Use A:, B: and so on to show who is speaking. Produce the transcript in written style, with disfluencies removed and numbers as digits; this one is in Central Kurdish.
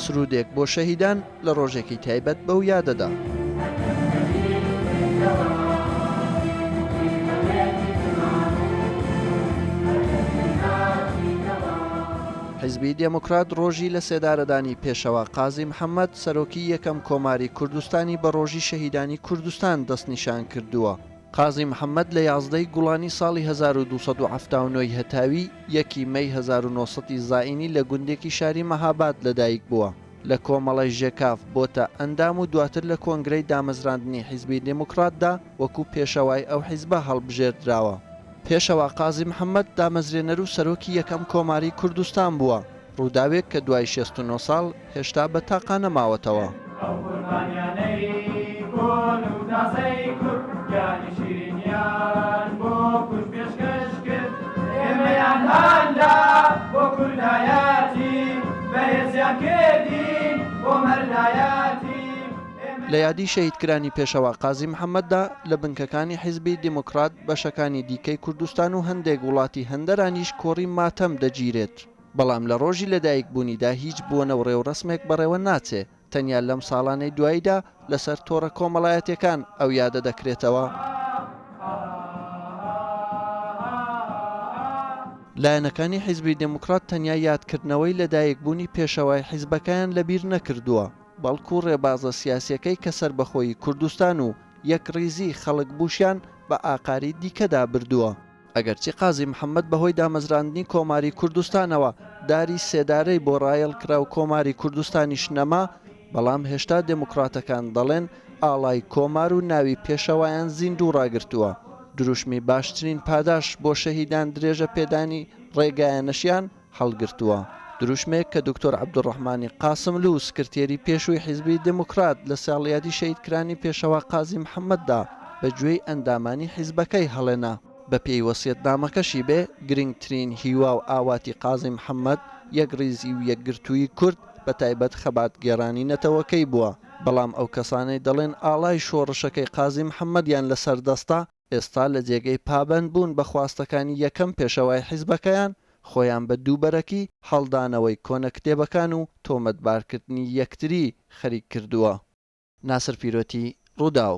A: سروودێک بۆ شەهیدان لە ڕۆژێکی تایبەت بەو یادەدا. حیزبی دێموکرات ڕۆژی لە سێدارەدانی پێشەوا قازی محەممەد سەرۆکی یەکەم کۆماری کوردستانی بە ڕۆژی شەهیدانی کوردستان دەستنیشان کردووە. قازی محەممەد لە 11 ی گوڵانی ساڵی 1279 ی هەتاوی، یەکی مەی 1900 ی زایینی لە گوندێکی شاری مەهاباد لەدایک بووە. لە کۆمەڵەی ژێکاف بۆتە ئەندام و دواتر لە کۆنگرەی دامەزراندنی حیزبی دێموکڕاتدا وەکوو پێشەوای ئەو حیزبە هەڵبژێردراوە. پێشەوا قازی محەممەد دامەزرێنەر و سەرۆکی یەکەم کۆماری کوردستان بووە، ڕووداوێک کە دوای 69 ساڵ هێشتا بە تاقانە ماوەتەوە.
B: ئەو قوربانیانەی کۆن و تازەی کورد گیانی شیرینیان بۆ کورد پێشکەش کرد، ئێمەیان هاندا بۆ کوردایەتی، بەهێزیان کردین بۆ مەردایەتی.
A: لە یادی شەهیدکرانی پێشەوا قازی محەممەددا لە بنکەکانی حیزبی دیموکرات، بەشەکانی دیکەی کوردستان و هەندێک وڵاتی هەندەرانیش کۆڕی ماتەم دەگیرێت. بەڵام لە ڕۆژی لەدایکبوونیدا هیچ بۆنە و ڕێوڕەسمێک بەڕێوە ناچێ، تەنیا لەم ساڵانەی دواییدا لەسەر تۆڕە کۆمەڵایەتیەکان ئەو یادە دەکرێتەوە. لایەنەکانی حیزبی دێموکڕات تەنیا یادکردنەوەی لەدایکبوونی پێشەوای حیزبەکەیان لەبیر نەکردووە، بەڵکوو ڕێبازە سیاسیەکەی کە سەربەخۆیی کوردستان و یەکڕیزیی خەڵک بووشیان بە ئاقاری دیکەدا بردووە. ئەگەرچی قازی محەممەد بەهۆی دامەزراندنی کۆماری کوردستانەوە داری سێدارەی بۆ ڕایەڵ کرا و کۆماری کوردستانیش نەما، بەڵام هێشتا دێموکڕاتەکان دەڵێن ئاڵای کۆمار و ناوی پێشەوایان زیندوو ڕاگرتووە. دروشمی باشترین پاداش بۆ شەهیدان درێژە پێدانی ڕێگایانەشیان هەڵگرتووە. دروشمێک کە دوکتۆر عەبدولڕەحمانی قاسملوو سکرتێری پێشووی حیزبی دێموکڕات لە ساڵیادی شەهیدکرانی پێشەوا قازی محەممەددا بە گوێی ئەندامانی حیزبەکەی هەڵێنا. بە پێی وەسیەتنامەکەشی بێ، گرینگترین هیوا و ئاواتی قازی محەممەد یەکڕیزی و یەکگرتوویی کورد بە تایبەت خەباتگێڕانی نەتەوەکەی بووە. بەڵام ئەو کەسانەی دەڵێن ئاڵای شۆڕشەکەی قازی محەممەدیان لە سەر دەستە، ئێستا لە جێگەی پابەند بوون بە خواستەکانی یەکەم پێشەوای حیزبەکەیان، خۆیان بە دووبەرەکی، هەڵدانەوەی کۆنە کتێبەکان و تۆمەتبارکردنی یەکتری خەریک کردووە. ناسر پیرۆتی، رووداو.